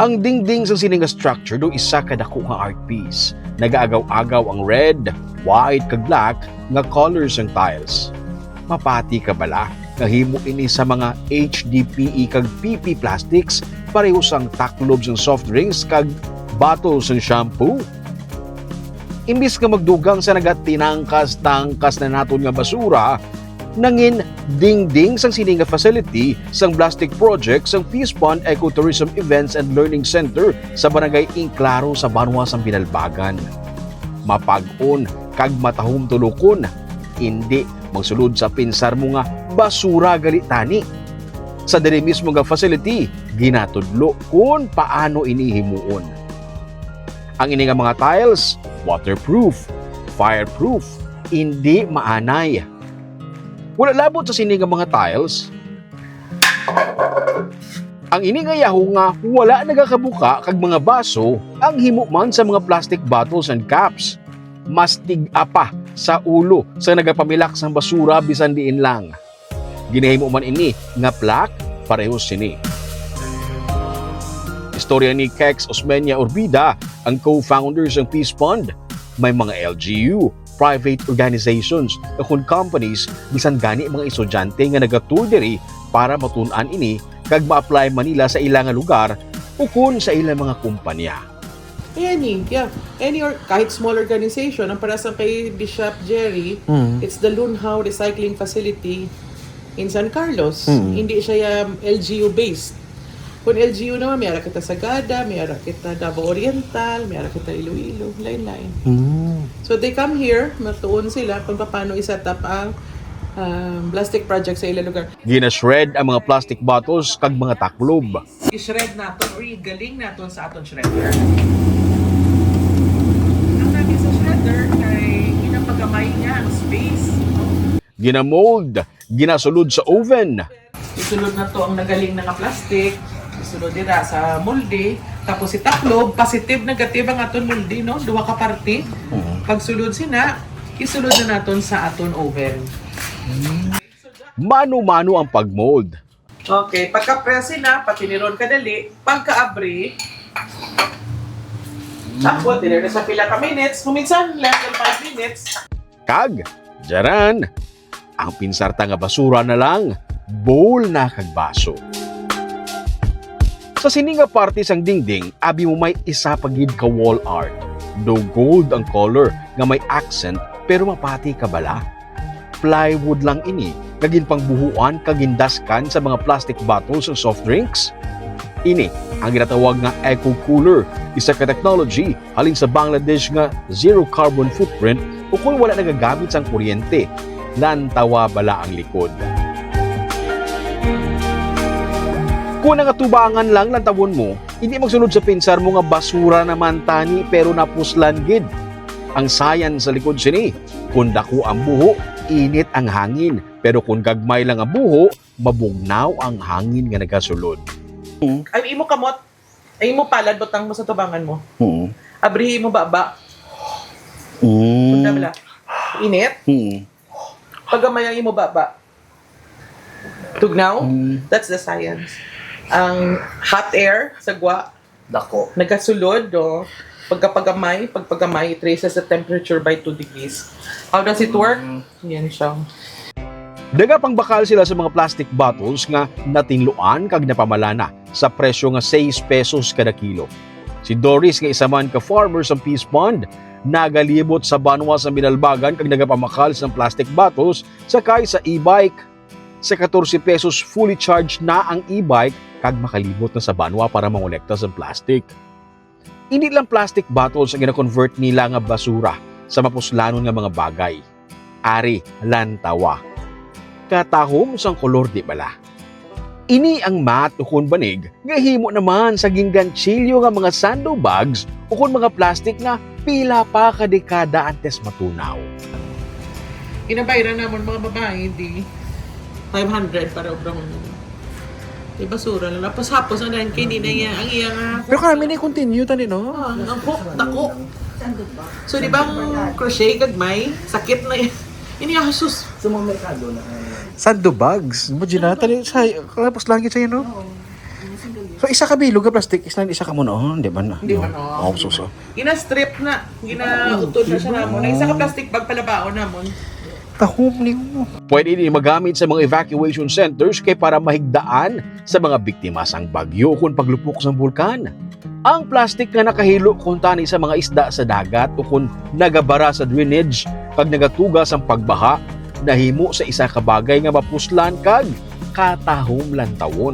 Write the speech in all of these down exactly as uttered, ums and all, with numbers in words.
Ang dingding sang sini nga structure daw isa ka dako nga art piece. Nagaagaw-agaw ang red, white, kag black nga colors sang tiles. Mapati ka bala nga himo ini sa mga H D P E kag P P plastics, pareho sang taklob sang soft drinks kag bottle sang shampoo? Imbis nga magdugang sa nagatinangkas-tangkas na naton nga basura, nangin dingding sang sini nga facility sang plastic project sang Peace Pond Ecotourism Events and Learning Center sa Barangay Inclaro sa banwa sang Binalbagan. Mapag-on kag matahom tulokon, indi magsulod sa pinsar mo nga basura gali tani. Sa diri mismo nga facility, ginatudlo kon paano ini himuon. Ang ini nga mga tiles, waterproof, fireproof, indi maanay. Wala labot sa sini nga mga tiles. Ang ini nga yahong nga wala nagakabuka kag mga baso ang himo man sa mga plastic bottles and cups. Mas tig-a pa sa ulo sa nagapamilak sang basura bisan diin lang. Ginahimo man ini nga plaque pareho sini. Istorya ni Kex Osmeña Urbida, ang co-founder sang Peace Pond. May mga L G U, private organizations, ukon companies, bisan gani mga estudyante nga nagatour diri para matun-an ini kag ma-apply man nila sa ila nga lugar ukon sa ilang mga kumpanya. Any, yeah. Any or kahit small organization, ang para sa kay Bishop Jerry, Mm. it's the Lunhaw Recycling Facility in San Carlos. Mm. Hindi siya um, L G U based. Kung L G U naman, may ara kita Sagada, may ara kita Davao Oriental, may ara kita Iloilo, lain-lain. Mm. So they come here, matuon sila kung paano i-set up ang um, plastic project sa ilang lugar. Gina-shred ang mga plastic bottles kag mga taklob. I-shred nato, uy, galing nato sa aton shredder. Ang lagi sa shredder kay ginapagamay niya ang space. Gina-mold, ginasulod sa oven. Isulod na to ang nagaling na nga plastic. Isulod dira sa molde. Tapos si taklob, positive, negative ang aton molde, no? Duha ka parte. Pagsulod sina, isulod na naton sa aton oven. Mano-mano ang pag-mold. Okay, pagka-press na, patiniron kadali. Pagka-abri, tapos, dinner na sa pila ka minutes. Kung minsan, less than five minutes. Kag, jaran, ang pinsarta nga basura na lang, bowl na kag baso. Sa sini nga parte sang dingding, abi mo may isa pa gid ka wall art. Daw gold ang color nga may accent, pero mapati ka bala? Plywood lang ini nga ginpangbuhuan kag gindaskan sa mga plastic bottles o soft drinks. Ini ang ginatawag nga eco cooler, isa ka technology halin sa Bangladesh nga zero carbon footprint ukon wala nagagamit sang kuryente. Lantawa bala ang likod. Kung nangatubangan lang lantawon mo, hindi magsulod sa pinsar mo nga basura naman tani pero napuslan gid. Ang science sa likod sini, kung dako ang buho, init ang hangin, pero kung gagmay lang ang buho, mabugnaw ang hangin nga nagasulod. Ang imo kamot, ang imo palad, butang mo sa tubangan mo. Mm. Abrihi mo baba. Mm. Sunda bala. Init. Mm. Pagamay ang imo baba. Tugnaw. Mm. That's the science. Ang hot air sa gwa, Dako. nagasulod, oh. Pagkapagamay, pagpagamay, it raises the temperature by two degrees. How does it work? Yan siya. Nagapangbakal sila sa mga plastic bottles nga natinluan kag napamalana sa presyo nga sais pesos kada kilo. Si Doris, nga isa man ka farmer sa Peace Pond, nagalibot sa banwa sa Binalbagan kag nagapamakal sang plastic bottles sakay sa e-bike. Sa katorse pesos, fully charged na ang e-bike kag makalibot na sa banwa para mangolekta sa plastic. Hindi lang plastic bottles ang gina-convert nila nga basura sa mapuslanon nga mga bagay. Ari, lantawa. Katahom sang kolor, di bala? Ini ang mat ukon banig nga himo naman sa ginganchilyo nga mga sando bags ukon mga plastic nga pila pa ka dekada antes matunaw. Ginabayran namon mga babae, di five hundred para obra mo. Di basura lang. Tapos hapos, ano yan, kay di na iya, ang iya nga. Pero kami ni continue tani, no? Ah, ang hook, dako. So, di ba ang crochet, gagmay, sakit na yan. Ini, ah, sus. Sa mga merkado na. Sando bags. Imagine na, tani, sa, kapos langit sa'yo, no? So, isa ka bilog nga plastic, isa, isa ka mo noon, di ba na? Di ba, no? Oh, suso. Gina-strip na, ginautod na siya namon. Ang isa ka plastic bag, palabaon namon. Tahom ni mo. Pwede ini magamit sa mga evacuation centers kay para mahigdaan sa mga biktima sang bagyo kon paglupok sang bulkan. Ang plastic nga nakahilo kuntani sa mga isda sa dagat o kon nagabara sa drainage kag nagatuga sang pagbaha, nahimo sa isa ka bagay nga mapuslan kag katahom lantawon.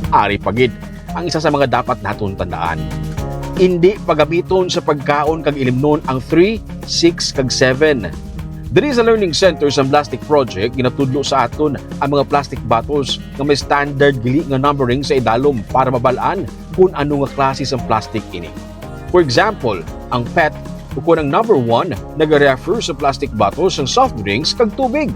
Ari pa gid ang isa sa mga dapat naton tandaan. Indi pagamiton sa pagkaon kag ilimnon ang three, six, kag seven. Diri sa Learning Center sang Plastic Project, ginatudlo sa aton ang mga plastic bottles nga may standard gili nga numbering sa idalom para mabal-an kon ano nga klase sang plastic ini. For example, ang pet o kon ang number one nagarefer sa plastic bottles sang soft drinks kag tubig.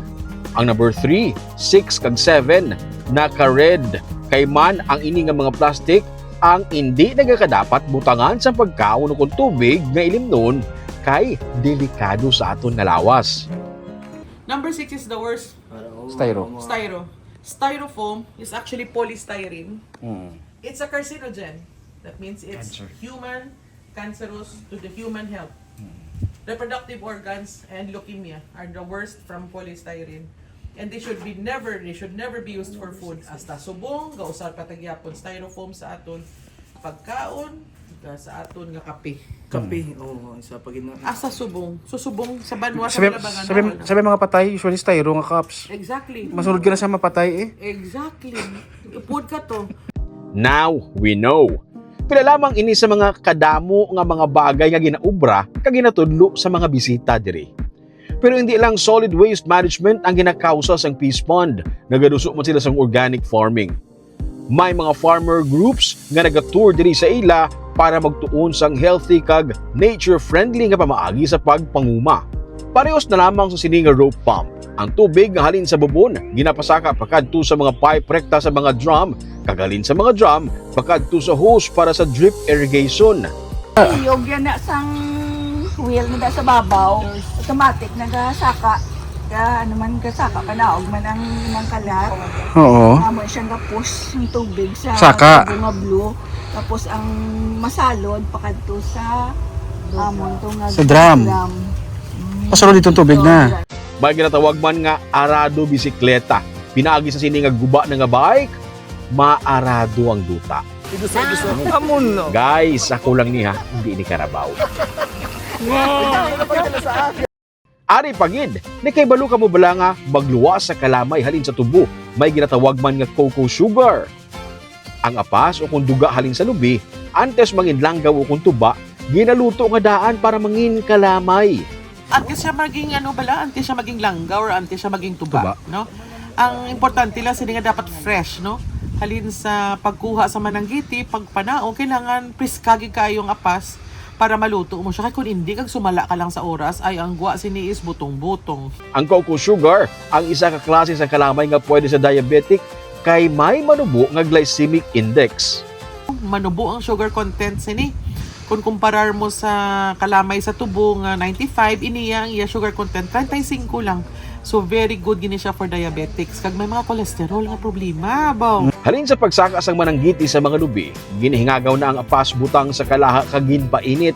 Ang number three, six, kag seven naka-red, kay man ang ini nga mga plastic ang indi nagakadapat butangan sang pagkaon o kon tubig nga ilimnon kay delikado sa aton nga lawas. Number six is the worst. Styro. Styro. Styrofoam is actually polystyrene. Mm. It's a carcinogen. That means it's Cancer. Human, cancerous to the human health. Mm. Reproductive organs and leukemia are the worst from polystyrene. And they should be never, they should never be used for food. Hasta subong, gausar pa ta gyapon styrofoam sa aton pagkaon, sa aton nga kape. Kape, oo, isa pa gid na. Asa subong? So, subong sa banwa sa Sabi, Malabangan, sabi, wala. Sabi mga patay, usually styro nga cups. Exactly. Masunod ka na sa mapatay eh. Exactly. Upod ka to. Now we know. Pila lamang ini sa mga kadamo nga mga bagay nga ginaobra kag ginatudlo sa mga bisita diri. Pero hindi lang solid waste management ang ginakausa sang Peace Pond, nagaduso man sila sang organic farming. May mga farmer groups nga nagatour diri sa ila para magtuon sang healthy kag nature-friendly nga pamaagi sa pagpanguma. Parehos na lamang sa sini nga rope pump, ang tubig nga halin sa bubon ginapasaka pakadto sa mga pipe rekta sa mga drum, kag halin sa mga drum pakadto sa hose para sa drip irrigation. Iyog yan na sang wheel na sa babaw, automatic nagasaka. Ga, ano man, gasaka, panaog man ang imang kalat. Oo. Amo siyang ga-push ang tubig sa Saka. Tubo nga blue. Tapos ang masalod pakadto sa amon to nga Sa drum. Drum. Mm. Pasulod itong tubig na. May ginatawag man nga arado bisikleta. Pinaagi sa sini nga guba na nga bike, maarado ang duta. Amo no. Guys, ako lang ni ha, hindi ni karabaw. Ari pa gid, nakahibalo kamo bala nga magluwas sa kalamay halin sa tubo, may ginatawag man nga cocoa sugar? Ang apas o kung duga halin sa lubi, antes mangin langgaw o kung tuba, ginaluto nga daan para mangin kalamay. Antes siya maging ano bala, antes siya maging langgaw or antes siya maging tuba, Tuba. No? Ang importante lang sini nga dapat fresh, no? Halin sa pagkuha sa mananggiti, pagpanao, kailangan priska gid kaayo ang apas para maluto mo siya. Kay kung hindi, kag sumala ka lang sa oras, ay ang gwa sini is butong-butong. Ang cocoa sugar, ang isa ka klase sa kalamay nga pwede sa diabetic, kay may manubo nga glycemic index. Manubo ang sugar content sini. Kung kumparar mo sa kalamay sa tubo nga ninety-five, iniya ang iya sugar content treinta y cinco lang. So, very good gini siya for diabetics. Kag may mga cholesterol nga problema, baw. Halin sa pagsaka sang mananggiti sa mga lubi, ginhingagaw na ang apas butang sa kalaha kag ginpainit.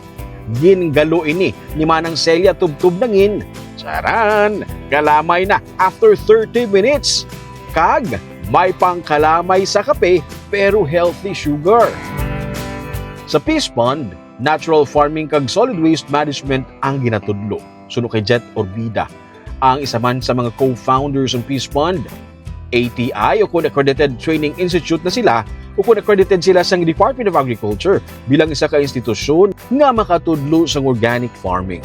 Gingalo ini ni Manang Celia tubtob nangin. Charan! Kalamay na after thirty minutes. Kag may pangkalamay sa kape, pero healthy sugar. Sa Peace Pond, natural farming kag solid waste management ang ginatudlo. Suno kay Jet Orbida, ang isa man sa mga co-founders ng Peace Pond, A T I o kung accredited training institute na sila o kung accredited sila sa Department of Agriculture bilang isa ka institusyon nga makatudlo sa organic farming.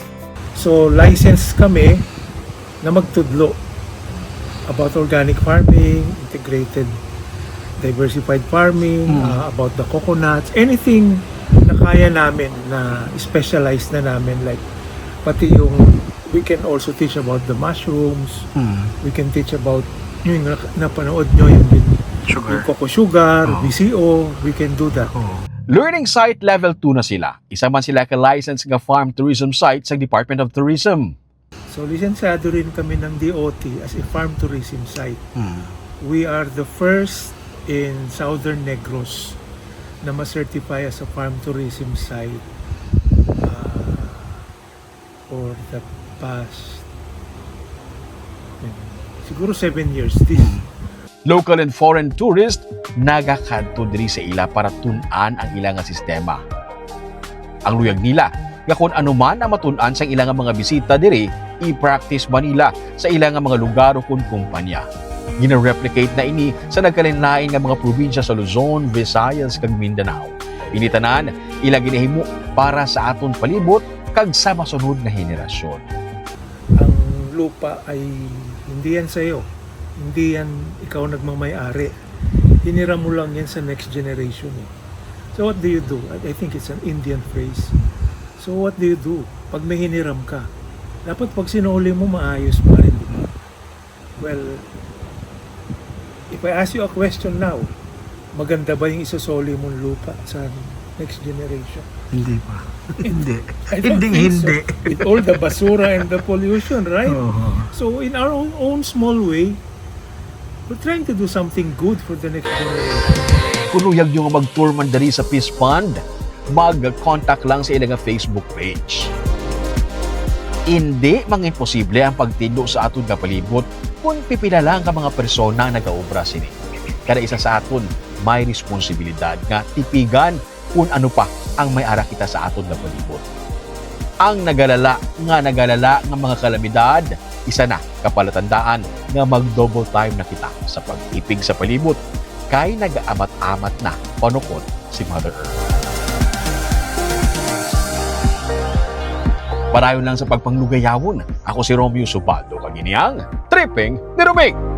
So, license kami na magtudlo about organic farming, integrated, diversified farming, Mm. uh, about the coconuts, anything na kaya namin, na specialized na namin, like pati yung, we can also teach about the mushrooms, Mm. we can teach about yung na, napanood nyo yung, Sugar. yung coco sugar, Oh. V C O, we can do that. Oh. Learning site level two na sila. Isa man sila ka license nga farm tourism site sa Department of Tourism. So, lisensyado rin kami ng D O T as a farm tourism site. Hmm. We are the first in Southern Negros na ma-certify as a farm tourism site, ah, for the past, siguro seven years. This Local and foreign tourists nagakadto diri sa ila para tun-an ang ila nga sistema. Ang luyag nila nga kon ano man ang matun-an sang ila nga mga bisita diri, i-practice ba nila sa ila nga mga lugar o kon kumpanya. Gina-replicate na ini sa nagkalainlain nga mga probinsya sa Luzon, Visayas, kag Mindanao. Ini tanan ila ginahimo para sa aton palibot kag sa masunod nga henerasyon. Ang lupa ay hindi yan sa'yo. Hindi yan ikaw nagmamayari. Hiniram mo lang yan sa next generation eh. So what do you do? I I think it's an Indian phrase. So what do you do pag may hiniram ka? Dapat pag sinuli mo, maayos pa rin, di ba? Well, if I ask you a question now, maganda ba yung isosoli mong lupa sa next generation? Hindi pa. Hindi. I don't Hindi, think so. hindi. With all the basura and the pollution, right? Oo. So in our own, own small way, we're trying to do something good for the next generation. Kung luyag nyo nga mag-tour man diri sa Peace Pond, mag-contact lang sa ilang Facebook page. Hindi mangimposible ang pagtindog sa aton nga palibot kung pipila lang ka mga persona ang nagaobra sini. Kada isa sa aton may responsibilidad nga tipigan kung ano pa ang may ara kita sa aton nga palibot. Ang nagalala nga nagalala nga mga kalamidad, isa na ka palatandaan nga mag-double time na kita sa pag-tipig sa palibot, kay nagaamat-amat na panukot si Mother Earth. Padayon lang sa pagpanglugayawon, ako si Romeo Subaldo, kag ini ang Tripping ni Roming.